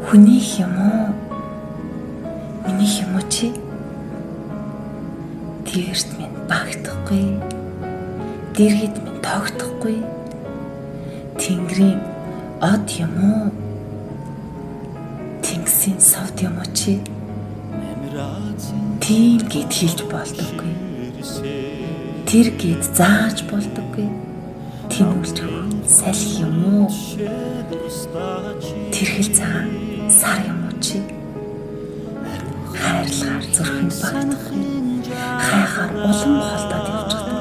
Хүнийх юм уу? Минийх юм уу чи? Дээрт минь багтахгүй. Дэргэд минь тогтохгүй. Тэнгэрийн од юм уу? Тэнгисийн совд юм уу чи? Тийм гэд хэлж болдоггүй. Тэр гэд зааж болдоггүй. Тэмүүлж салхи юм уу? Тэрхэл цагаан сар юм уу чи? Хайрлахаар зүрхэнд багтахгүй. Хайхаар улам холдоод явчихдаг.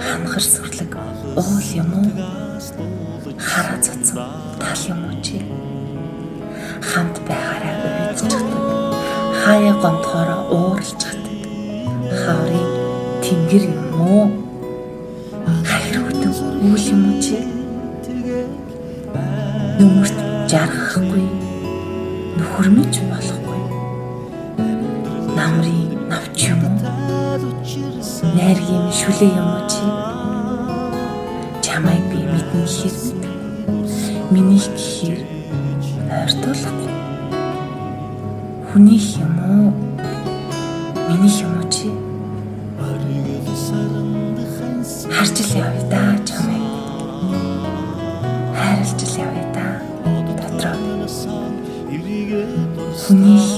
Ханхар сүрлэг уул юм уу? Хараа цоцсон тал юм уу чи? Хамт байгаараа уйдчихдаг. Хаяа гомдохоороо ууралчихдаг. Хаврын тэнгэр юм уу? Хахир хөтөн үйл юм уу чи? Нүмерт жаргахгүй. Нөхөрмөж болохгүй. Намрын навч юм уу? Найргийн шүлээ юм уу чи? Чамайг би мэднэ гэхээр мэдгүй. Минийх гэхээр ойртуулахгүй. Хүнийх юм уу? Минийх юм уу чи? Харж л явъя да чамайг. Хайрлаж л явъя да дотроо. Хүнийх